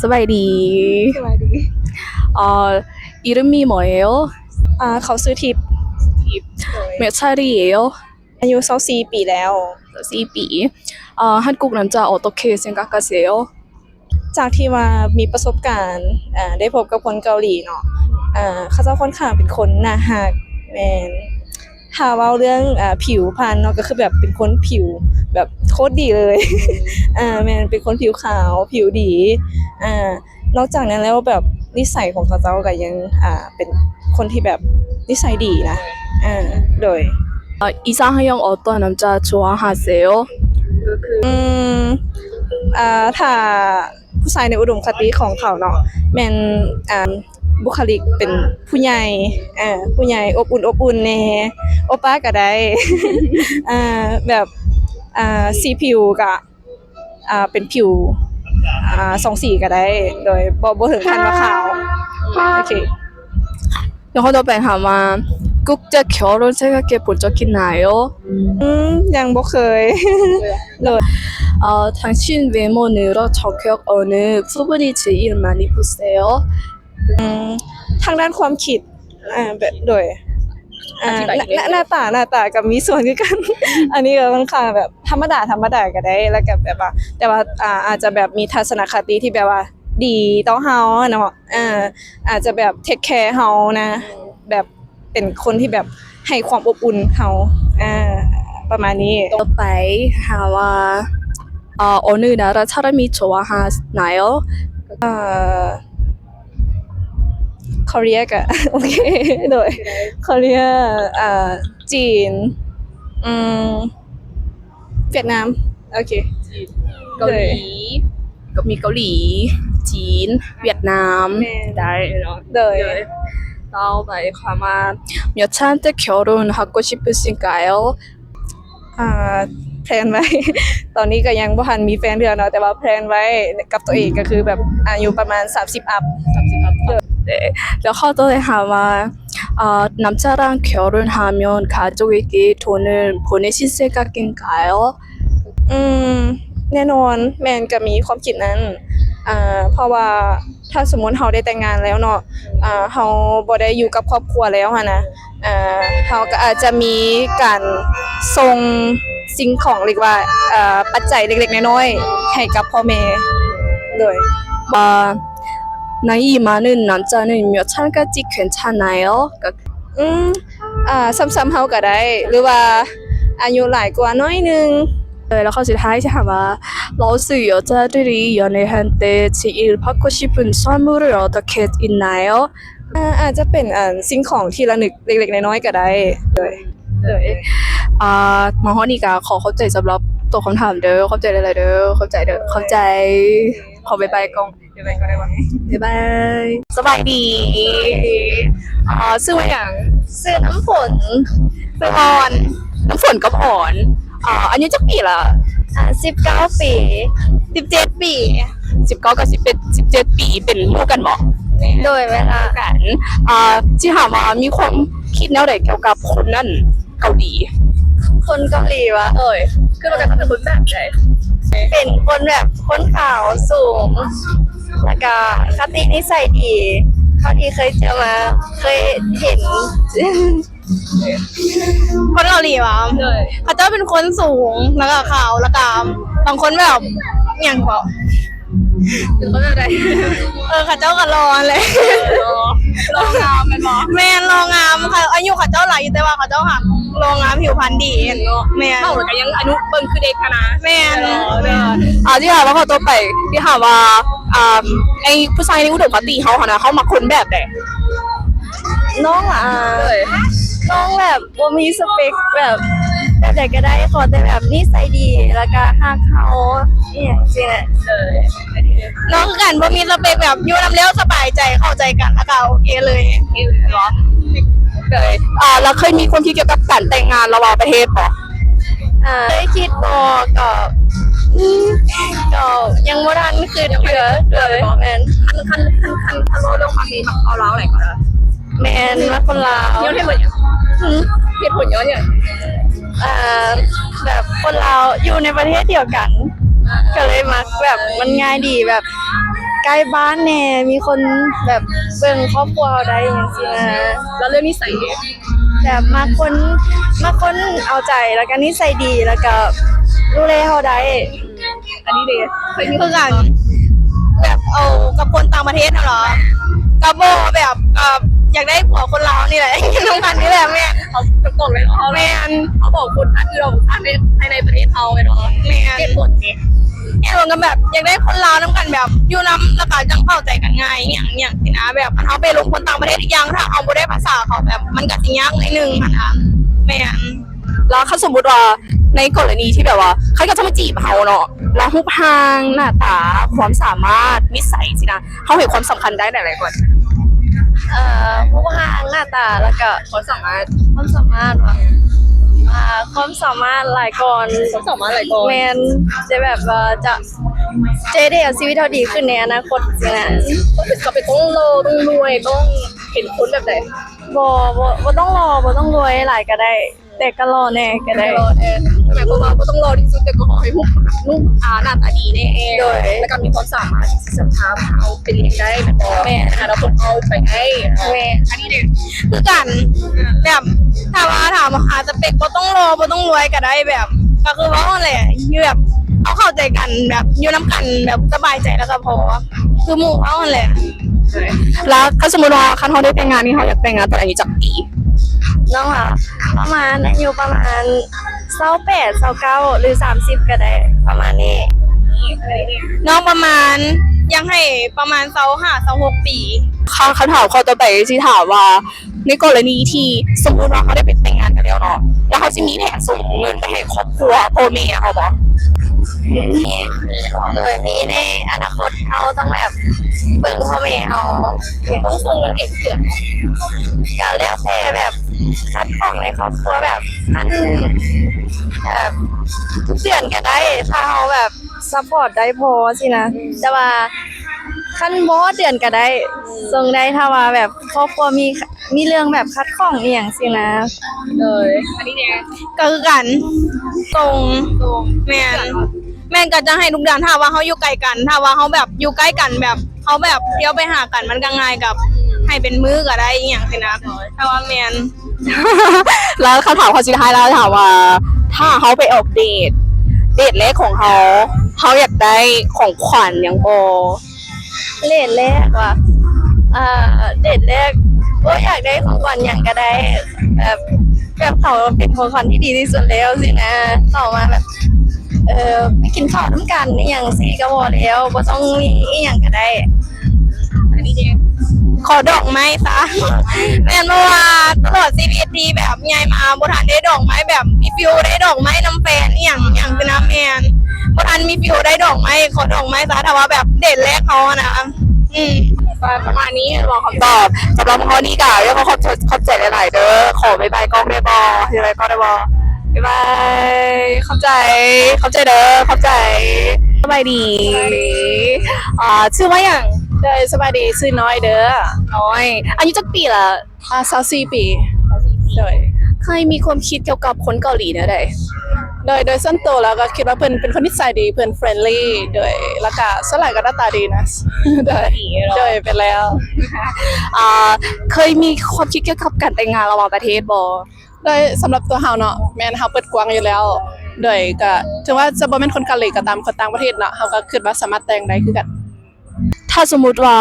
ສະບາຍດີ. ສະບາຍດີ. 어, 이름이 뭐예요? ອາ ເຂົາຊື່ທິບ. 몇 살이에요? ອາຍຸຊາວສີ່ປີແລ້ວ. 어, 한국 남자 어떻게 생각하세요? ຈາກທີ່ວ່າມີປະສົບການ ອາ ໄດ້ພົບກັບຄົນເກົາຫຼີເນາະ ອາ ເຂົາເຈົ້າຂ້ອນຂ້າງເປັນຄົນໜ້າຮັກ. ແມ່ນ. ຖ້າເວົ້າເລື່ອງ ອາ ຜິວພັນເນາະ ກໍຄືແບບເປັນຄົນຜິວແບບໂຄດດີເລີຍ. ອາ ແມ່ນ ເປັນຄົນຜິວຂາວ ຜິວດີ. ອາ ນອກຈາກນັ້ນແລ້ວແບບນິໄສຂອງເຂົາເຈົ້າກໍຍັງ ອາ ເປັນຄົນທີ່ແບບນິໄສດີນະ. ອາ ໂດຍ. 어, 이상형 어떤 남자 좋아하세요? ອືມ ອາ ຖ້າ ຜູ້ຊາຍໃນອຸດົມຄະຕິຂອງເຂົາເນາະ ແມ່ນ ອາ ບຸກຄະລິກເປັນຜູ້ໃຫຍ່ ເອີ ຜູ້ໃຫຍ່ອົບອຸ່ນອົບອຸ່ນແດ່ ໂອປ້າກໍໄດ້ ອາ ແບບ ອາ ສີຜິວກໍ ອາ ເປັນຜິວ ອາ ສອງສີກໍໄດ້ ໂດຍ ບໍ່ ບໍ່ເຖິງຂັ້ນວ່າຂາວ. ໂອເຄ. ແລ້ວຂໍ້ຕໍ່ໄປຖາມວ່າ 국제 결혼 생각해 본 적 있나요? ອືມ ຍັງບໍ່ເຄີຍ. ໂດຍ. 어, 당신 외모는 여러 성격 어느 부분이 제일 많이 보세요? ອືມ ທາງດ້ານຄວາມຄິດ ອາ ແບບ ໂດຍ ອາ ໜ້າ ໜ້າຕາ ໜ້າຕາກໍມີສ່ວນຄືກັນ. ອັນນີ້ກໍຂ້ອນຂ້າງແບບທຳມະດາ ທຳມະດາກໍໄດ້ ແລ້ວກໍແບບວ່າ ແຕ່ວ່າ ອາ ອາດຈະແບບມີທັດສະນະຄະຕິທີ່ແບບວ່າດີຕໍ່ເຮົາຫັ້ນນະເນາະ. ເອີ ອາດຈະແບບເທກແຄເຮົານະ ແບບເປັນຄົນທີ່ແບບໃຫ້ຄວາມອົບອຸ່ນເຮົາ ອາ ປະມານນີ້. ຕໍ່ໄປຖາມວ່າ 어, 어느 나라 사람이 좋아하나요? ເອີ ເກົາຫຼີກໍ ໂອເຄ ໂດຍ ເກົາຫຼີ ອາ ຈີນ ອືມ ຫວຽດນາມ. ໂອເຄ. ຈີນ ເກົາຫຼີ ໂດຍ ກໍມີເກົາຫຼີ ຈີນ ຫວຽດນາມ. ແມ່ນ. ໄດ້ເນາະ. ໂດຍ. ໂດຍ. ຕໍ່ໄປຄວາມວ່າ 몇 살 때 결혼하고 싶으신가요? ອາ ແພລນໄວ້ ຕອນນີ້ກໍຍັງບໍ່ທັນມີແຟນເທື່ອເນາະ ແຕ່ວ່າແພລນໄວ້ກັບຕົວເອງກໍຄືແບບອາຍຸປະມານສາມສິບອັບ. ສາມສິບອັບ. ໂດຍ. ແລ້ວຂໍ້ຕໍ່ໄປຖາມວ່າ 어, 남자랑 결혼하면 가족에게 돈을 보내실 생각인가요? ອືມ ແນ່ນອນ ແມ່ນ ກໍມີຄວາມຄິດນັ້ນ ອາ ເພາະວ່າຖ້າສົມມຸດເຮົາໄດ້ແຕ່ງງານແລ້ວເນາະ ອາ ເຮົາບໍ່ໄດ້ຢູ່ກັບຄອບຄົວແລ້ວຫັ້ນນະ ອາ ເຮົາກໍອາດຈະມີການສົ່ງສິ່ງຂອງ ຫຼືວ່າ ອາ ປັດໄຈເລັກໆນ້ອຍໆໃຫ້ກັບພໍ່ແມ່. ໂດຍ. 아, 나이 많은 남자는 몇 살까지 괜찮아요? ອືມ ອາ ສ່ຳໆເຮົາກໍໄດ້ ຫຼືວ່າອາຍຸຫຼາຍກວ່າໜ້ອຍໜຶ່ງ. ເອີ ແລ້ວຂໍ້ສຸດທ້າຍຊິຖາມວ່າ 무엇을 여자들이 연애할 때 제일 받고 싶은 선물을 어떻게 있나요? ອາ ອາດຈະເປັນ ອັນ ສິ່ງຂອງທີ່ລະນຶກເລັກໆນ້ອຍໆກໍໄດ້. ໂດຍ ໂດຍ. ອາ ມາຮອດນີ້ກໍຂໍຂອບໃຈສຳລັບໂຕຄຳຖາມເດີ. ຂອບໃຈຫຼາຍໆເດີ. ຂອບໃຈເດີ. ຂອບໃຈ. ຂໍບາຍບາຍກ່ອນ. ບາຍບາຍ. ສະບາຍດີ. ເອີ ຊື່ວ່າຫຍັງ? ຊື່ນ້ຳຝົນ. ຊື່ອອນ. ນ້ຳຝົນກັບອອນ. ເອີ ອາຍຸຈັກປີລະ? ອາ ສິບເກົ້າປີ. ສິບເຈັດປີ. ສິບເກົ້າກັບສິບເຈັດ ສິບເຈັດປີ ເປັນໝູ່ກັນບໍ່? ໂດຍ ແມ່ນ. ໝູ່ກັນ. ອາ ຊິຖາມວ່າມີຄວາມຄິດແນວໃດກ່ຽວກັບຄົນນັ້ນ? ເກົາຫຼີ. ຄົນເກົາຫຼີຫວາ? ເອີຍ ຄືວ່າເຂົາເປັນຄົນແບບໃດ? ເປັນຄົນແບບຄົນຂາວສູງ ແລ້ວກະຄະຕິນິໄສດີ ເທົ່າທີ່ເຄີຍເຈີມາ ເຄີຍເຫັນ. ຄົນເກົາຫຼີຫວາ? ໂດຍ. ເຂົາເຈົ້າເປັນຄົນສູງ ແລ້ວກະຂາວ ແລ້ວກະບາງຄົນແບບ ຫຍັງເກາະ? ເປັນຄົນແບບໃດ? ເອີ ເຂົາເຈົ້າກໍຫຼໍ່ຫັ້ນແຫຼະ. ເອີ ຫຼໍ່ ຫຼໍ່ງາມແມ່ນບໍ່? ແມ່ນ ຫຼໍ່ງາມ. ອາຍຸເຂົາເຈົ້າຫຼາຍຢູ່ ແຕ່ວ່າເຂົາເຈົ້າຫາກຫຼໍ່ງາມ ຜິວພັນດີ. ແມ່ນເນາະ. ເຮົາກໍຍັງອາຍຸເບິ່ງຄືເດັກຫັ້ນນະ. ແມ່ນ. ເອີ ເອີ ອາ ຊິຖາມວ່າຂໍ້ຕໍ່ໄປ ຊິຖາມວ່າ ອາ ໄອ້ຜູ້ຊາຍໃນອຸດົມຄະຕິເຮົາຫັ້ນນະ ເຮົາມັກຄົນແບບໃດ? ນ້ອງຫວາ? ໂດຍ. ນ້ອງແບບ ບໍ່ມີສະເປັກແບບ ແບບໃດກໍໄດ້ ຂໍແຕ່ແບບນິໄສດີ ແລ້ວກະຮັກເຮົາ ອີ່ຫຍັງຊີ້ແຫຼະ. ເອີ ນ້ອງຄືກັນ ບໍ່ມີສະເປັກ ແບບຢູ່ນຳແລ້ວສະບາຍໃຈ ເຂົ້າໃຈກັນ ແລ້ວກະໂອເຄເລີຍ. ໂອເຄເລີຍເນາະ. ເຄີຍ ເອີ ແລ້ວເຄີຍມີຄວາມຄິດກ່ຽວກັບການແຕ່ງງານລະຫວ່າງປະເທດບໍ່? ເອີ ເຄີຍຄິດບໍ່? ກໍ ອືມ ກໍຍັງບໍ່ທັນຄິດເທື່ອ. ໂດຍ. ແມ່ນ. ຄັນ ຄັນ ຄັນ ຄັນເວົ້າເລື່ອງຄວາມຄິດ ມັກເອົາລາວຫຼາຍກວ່າ? ແມ່ນ ມັກຄົນລາວ. ຍ້ອນເຫດຜົນຫຍັງ? ຫື? ເຫດຜົນຍ້ອນຫຍັງ? ເອີ ແບບຄົນລາວຢູ່ໃນປະເທດດຽວກັນ ກໍເລີຍມັກ ແບບມັນງ່າຍດີ ແບບ ໃກ້ບ້ານແດ່ ມີຄົນແບບເບິ່ງຄອບຄົວເຮົາໄດ້ຫຍັງຊີ້ນະ. ແລ້ວເລື່ອງນິໄສເດ? ແບບມັກຄົນ ມັກຄົນເອົາໃຈ ແລ້ວກະນິໄສດີ ແລ້ວກະດູແລເຮົາໄດ້. ອັນນີ້ເດ? ເຄີຍມີ ຄືກັນ ແບບເອົາກັບຄົນຕ່າງປະເທດຫັ້ນເຫາະ ກະບໍ່ແບບ ກະຢາກໄດ້ຜົວຄົນລາວນີ້ແຫຼະ ຢູ່ນຳກັນນີ້ແຫຼະ. ແມ່ນ ເຮົາຈະບອກເລີຍເນາະ ແມ່ນ ເຮົາບອກຄົນອັນອື່ນ ເຮົາໃນ ພາຍໃນປະເທດເຮົາແມ່ນບໍ່? ແມ່ນ ເຫດຜົນເດ? ເຫດຜົນກະແບບຢາກໄດ້ຄົນລາວນຳກັນ ແບບຢູ່ນຳ ແລ້ວກະຈັ່ງເຂົ້າໃຈກັນງ່າຍ ອີ່ຫຍັງ ອີ່ຫຍັງຊີ້ນະ. ແບບຄັນເຮົາໄປລົງຄົນຕ່າງປະເທດ ອີກຢ່າງຖ້າເຮົາບໍ່ໄດ້ພາສາເຂົາ ແບບມັນກະຊິຍາກໜ້ອຍໜຶ່ງຫັ້ນນະ. ແມ່ນ ແລ້ວຄັນສົມມຸດວ່າ ໃນກໍລະນີທີ່ແບບວ່າ ໃຜກໍຈະມາຈີບເຮົາເນາະ ແລ້ວຮູບຮ່າງ ໜ້າຕາ ຄວາມສາມາດ ນິໄສຊີ້ນະ ເຮົາໃຫ້ຄວາມສຳຄັນດ້ານໃດຫຼາຍກວ່າ? ເອີ ຮູບຮ່າງ ໜ້າຕາ ແລ້ວກະ ຄວາມສາມາດ ຄວາມສາມາດຫວາ? ອ່າ ຄວາມສາມາດຫຼາຍກ່ອນ ຄວາມສາມາດຫຼາຍກ່ອນ ແມ່ນ ຈະແບບວ່າຈະ ຈະເຮັດໃຫ້ຊີວິດເຮົາດີຂຶ້ນໃນອະນາຄົດຊີ້ນະ. ຕ້ອງເປັນ ຕ້ອງເປັນ ຕ້ອງຫຼໍ່ ຕ້ອງລວຍ ຕ້ອງເປັນຄົນແບບໃດ? ບໍ່ ບໍ່ ບໍ່ຕ້ອງຫຼໍ່ ບໍ່ຕ້ອງລວຍຫຼາຍກະໄດ້ ແຕ່ກະຫຼໍ່ແດ່ກະໄດ້ ແຕ່ກະຫຼໍ່ແດ່. ໝາຍຄວາມວ່າບໍ່ຕ້ອງຫຼໍ່ທີ່ສຸດ ແຕ່ກໍຂໍໃຫ້ຮູບ ຮູບ ອ່າ ໜ້າຕາດີແດ່ ໂດຍ ແລ້ວກໍມີຄວາມສາມາດທີ່ຊິສາມາດເຮົາເປັນຫຍັງໄດ້ແມ່ນບໍ່? ແມ່ນ ອະນາຄົດເຮົາໄປໄດ້. ແມ່ນ ອັນນີ້ເດ? ຄືກັນ ແບບຖ້າວ່າຖາມຫາສະເປັກ ບໍ່ຕ້ອງຫຼໍ່ ບໍ່ຕ້ອງລວຍກະໄດ້ ແບບ ກະຄືເວົ້າຫັ້ນແຫຼະ ຢູ່ແບບເຮົາເຂົ້າໃຈກັນ ແບບຢູ່ນຳກັນ ແບບສະບາຍໃຈແລ້ວກະພໍ ຄືໝູ່ເຮົາຫັ້ນແຫຼະ. ແລ້ວຄັນສົມມຸດວ່າ ຄັນເຮົາໄດ້ແຕ່ງງານນີ້ ເຮົາຢາກແຕ່ງງານຕອນອາຍຸຈັກປີ? ນ້ອງຫວາ? ປະມານ ອາຍຸປະມານຊາວແປດ ຊາວເກົ້າ ຫຼື ສາມສິບກະໄດ້ ປະມານນີ້. ນ້ອງປະມານ ຢາກໃຫ້ປະມານຊາວຫ້າ ຊາວຫົກປີ. ຄຳຖາມຂໍ້ຕໍ່ໄປຊິຖາມວ່າ ໃນກໍລະນີທີ່ສົມມຸດວ່າເຮົາໄດ້ໄປແຕ່ງງານກັນແລ້ວເນາະ ແລ້ວເຮົາຊິມີແຜນສົ່ງເງິນໄປໃຫ້ຄອບຄົວພໍ່ແມ່ເຮົາບໍ່? ມີ ໂດຍ ມີ ໃນອະນາຄົດເຮົາຕ້ອງແບບເບິ່ງພໍ່ແມ່ເຮົາ ຕ້ອງສົ່ງເງິນເອງເທື່ອ ກະແລ້ວແຕ່ແບບ ຄັດຂອງໃນຄອບຄົວແບບ ອັນ ແບບທຸກເດືອນກະໄດ້ ຖ້າເຮົາແບບ ຊັບພອດໄດ້ພໍຊີ້ນະ. ແຕ່ວ່າຄັນບໍ່ຮອດເດືອນກະໄດ້ ສົ່ງໄດ້ ຖ້າວ່າແບບຄອບຄົວມີ ມີເລື່ອງແບບຂັດຂ້ອງອີ່ຫຍັງຊີ້ນະ. ໂດຍ ອັນນີ້ເດ? ກະຄືກັນ ສົ່ງ ສົ່ງ ແມ່ນ ແມ່ນ ກະຈະໃຫ້ທຸກເດືອນ ຖ້າວ່າເຮົາຢູ່ໄກກັນ ຖ້າວ່າເຮົາແບບຢູ່ໃກ້ກັນ ແບບເຮົາແບບທຽວໄປຫາກັນ ມັນກະງ່າຍ ກະໃຫ້ເປັນມື້ກະໄດ້ ອີ່ຫຍັງຊີ້ນະ ຖ້າວ່າແມ່ນ. ແລ້ວຄຳຖາມຂໍ້ສຸດທ້າຍແລ້ວ ຖາມວ່າ ຖ້າເຮົາໄປອອກເດດ ເດດແລກຂອງເຮົາ ເຮົາຢາກໄດ້ຂອງຂວັນຫຍັງບໍ່? ເດດແລກຫວາ? ເອີ ເດດແລກ ບໍ່ຢາກໄດ້ຂອງຂວັນຫຍັງກະໄດ້ ແບບ ແບບເຂົາເປັນຂອງຂວັນທີ່ດີທີ່ສຸດແລ້ວຊີ້ນະ ເຂົາມາແບບ ເອີ ໄປກິນເຂົ້ານຳກັນອີ່ຫຍັງຊີ້ກະພໍແລ້ວ ບໍ່ຕ້ອງມີອີ່ຫຍັງກະໄດ້. ອັນນີ້ເດ? ຂໍດອກໄມ້ຊະ ແມ່ນ ເພາະວ່າຕະຫຼອດຊີວິດທີ່ແບບໃຫຍ່ມາ ບໍ່ທັນໄດ້ດອກໄມ້ ແບບມີຟີລໄດ້ດອກໄມ້ນຳແຟນອີ່ຫຍັງ ຫຍັງຊີ້ນະ ແມ່ນ ບໍ່ທັນມີຟີລໄດ້ດອກໄມ້ ຂໍດອກໄມ້ຊະ ຖ້າວ່າແບບເດດແລກເຮົາຫັ້ນນະ. ອືມ ປະມານນີ້ແມ່ນບໍ່ຄຳຕອບ? ສຳລັບຂໍ້ນີ້ກະຢາກຂໍຂອບ ຂອບໃຈຫຼາຍໆເດີ. ຂໍບາຍບາຍກ້ອງໄດ້ບໍ່? ບາຍບາຍກ້ອງໄດ້ບໍ່? ບາຍບາຍ. ຂອບໃຈ ຂອບໃຈເດີ ຂອບໃຈ. ສະບາຍດີ ສະບາຍດີ. ອ່າ ຊື່ວ່າຫຍັງ? ໂດຍ ສະບາຍດີ ຊື່ນ້ອຍເດີ. ນ້ອຍ ອາຍຸຈັກປີລະ? ອ່າ ຊາວສີ່ປີ. ຊາວສີ່ປີ ໂດຍ. ເຄີຍມີຄວາມຄິດກ່ຽວກັບຄົນເກົາຫຼີແນວໃດ? ໂດຍ ໂດຍສ່ວນໂຕແລ້ວກະຄິດວ່າເພິ່ນເປັນຄົນນິໄສດີ ເພິ່ນ friendly ໂດຍ ແລ້ວກະສ່ວນຫຼາຍກະໜ້າຕາດີນະ. ໂດຍ ໂດຍ ເປັນແລ້ວ. ອ່າ ເຄີຍມີຄວາມຄິດກ່ຽວກັບການແຕ່ງງານລະຫວ່າງປະເທດບໍ່? ໂດຍ ສຳລັບຕົວເຮົາເນາະ ແມ່ນເຮົາເປີດກວ້າງຢູ່ແລ້ວ ໂດຍ ກະເຖິງວ່າຈະບໍ່ແມ່ນຄົນເກົາຫຼີກະຕາມ ຄົນຕ່າງປະເທດເນາະ ເຮົາກະຄິດວ່າສາມາດແຕ່ງໄດ້ຄືກັນ. ຖ້າສົມມຸດວ່າ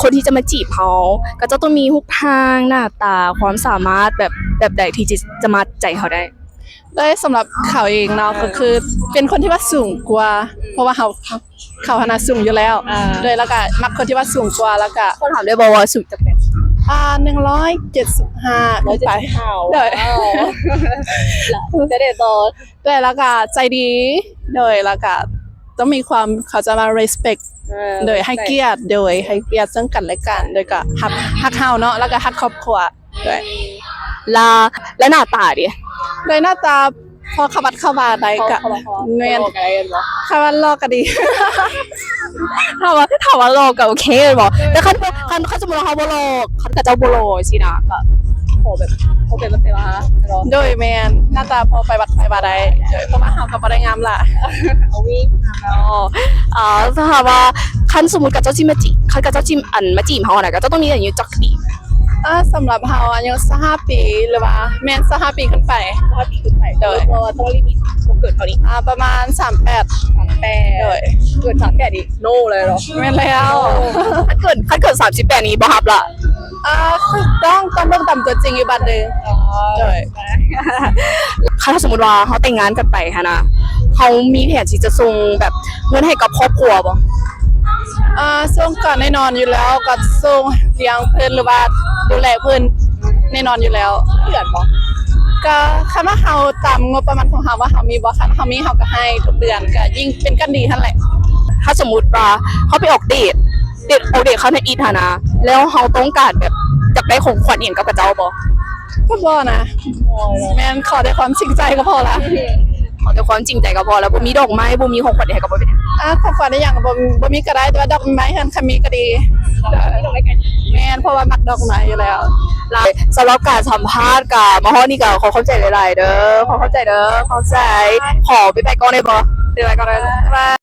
ຄົນທີ່ຈະມາຈີບເຮົາ ກະຈະຕ້ອງມີຮູບຮ່າງ ໜ້າຕາ ຄວາມສາມາດແບບ ແບບໃດທີ່ຈະ ຈະມັດໃຈເຮົາໄດ້? ໂດຍ ສຳລັບເຂົາເອງເນາະ ກະຄືເປັນຄົນທີ່ວ່າສູງກວ່າ ເພາະວ່າເຮົາ ເຂົາຫັ້ນນະສູງຢູ່ແລ້ວ ໂດຍ ແລ້ວກະມັກຄົນທີ່ວ່າສູງກວ່າ ແລ້ວກະ ຂໍຖາມໄດ້ບໍ່ວ່າສູງຈັກແມັດ? ອ່າ ໜຶ່ງຮ້ອຍເຈັດສິບຫ້າ ຂຶ້ນໄປ ໂດຍ ແລ້ວກະໃຈດີ ໂດຍ ແລ້ວກະຕ້ອງມີຄວາມ ເຂົາຈະມາ respect ໂດຍ ໃຫ້ກຽດ ໂດຍ ໃຫ້ກຽດເຊິ່ງກັນແລະກັນ ໂດຍກະຮັກ ຮັກເຮົາເນາະ ແລ້ວກະຮັກຄອບຄົວ ໂດຍ ລະ ລະໜ້າຕາເດ? ໂດຍໜ້າຕາພໍເຂົ້າວັດເຂົ້າວາໄດ້ກະ ແມ່ນ ຖ້າວ່າຫຼໍ່ກະດີ ຖ້າວ່າ ຖ້າວ່າຫຼໍ່ກະໂອເຄແມ່ນບໍ່? ແຕ່ຄັນ ຄັນ ຄັນສົມມຸດວ່າເຮົາບໍ່ຫຼໍ່ ຄັນເຂົາເຈົ້າບໍ່ຫຼໍ່ຊີ້ນະ ກະຂໍແບບ ຂໍແບບວ່າ ໂດຍ ແມ່ນ ໜ້າຕາພໍໄປວັດໄປວາໄດ້ ໂດຍ ເພາະວ່າເຮົາກະບໍ່ໄດ້ງາມຫຼາຍ ເຮົາມີງາມແລ້ວ ເອີ ຖ້າຫາກວ່າ ຄັນສົມມຸດຂະເຈົ້າຊິມາຈີບ ຄັນຂະເຈົ້າຊິ ອັນ ມາຈີບເຮົາຫັ້ນນະ ຂະເຈົ້າຕ້ອງມີອາຍຸຈັກປີ? ເອີ ສຳລັບເຮົາອາຍຸຊາວຫ້າປີ ຫຼືວ່າແມ່ນຊາວຫ້າປີຂຶ້ນໄປ. ຊາວຫ້າປີຂຶ້ນໄປ. ໂດຍ. ບໍ່ຕ້ອງລີບ ບໍ່ເກີນເທົ່ານີ້. ອາ ປະມານສາມແປດ. ສາມແປດ. ໂດຍ. ເກີນສາມແປດນີ້ໂນເລີຍເນາະ. ແມ່ນແລ້ວ. ຄັນເກີນ ຄັນເກີນສາມສິບແປດນີ້ບໍ່ຮັບລະ. ອ່າ ຕ້ອງ ຕ້ອງເບິ່ງຕາມຕົວຈິງອີກບາດໜຶ່ງ. ໂດຍ. ຄັນສົມມຸດວ່າເຮົາແຕ່ງງານກັນໄປຫັ້ນນະ ເຮົາມີແຜນທີ່ຈະສົ່ງແບບເງິນໃຫ້ກັບຄອບຄົວບໍ່? ອ່າ ສົ່ງກໍແນ່ນອນຢູ່ແລ້ວ ກໍສົ່ງລ້ຽງເພິ່ນ ຫຼືວ່າດູແລເພິ່ນແນ່ນອນຢູ່ແລ້ວ. ເດືອນບໍ່? ກໍຄັນວ່າເຮົາຕາມງົບປະມານຂອງເຮົາວ່າເຮົາມີບໍ່ ຄັນເຮົາມີເຮົາກໍໃຫ້ທຸກເດືອນ ກໍຍິ່ງເປັນກັນດີຫັ້ນແຫຼະ. ຖ້າສົມມຸດວ່າເຮົາໄປອອກເດດ ເດດ ອອກເດດຄັ້ງທຳອິດຫັ້ນນະ ແລ້ວເຮົາຕ້ອງການແບບຢາກໄດ້ຂອງຂວັນອີ່ຫຍັງກັບຂະເຈົ້າບໍ່? ກໍບໍ່ນະ. ແມ່ນ ຂໍແຕ່ຄວາມຈິງໃຈກໍພໍລະ. ຂໍແຕ່ຄວາມຈິງໃຈກໍພໍລະ. ບໍ່ມີດອກໄມ້ ບໍ່ມີຂອງຂວັນໃດໃຫ້ກໍບໍ່ເປັນຫຍັງ. ອ່າ ຂອງຂວັນອີ່ຫຍັງບໍ່ ບໍ່ມີກໍໄດ້ ແຕ່ວ່າດອກໄມ້ຫັ້ນຄັນມີກໍດີ. ແມ່ນ ເພາະວ່າມັກດອກໄມ້ຢູ່ແລ້ວ. ສຳລັບການສຳພາດກໍມາຮອດນີ້ກໍຂໍຂອບໃຈຫຼາຍໆເດີ. ຂໍຂອບໃຈເດີ. ຂອບໃຈ. ຂໍບາຍບາຍກ້ອງໄດ້ບໍ່? ບາຍບາຍກ້ອງໄດ້. ບາຍບາຍ.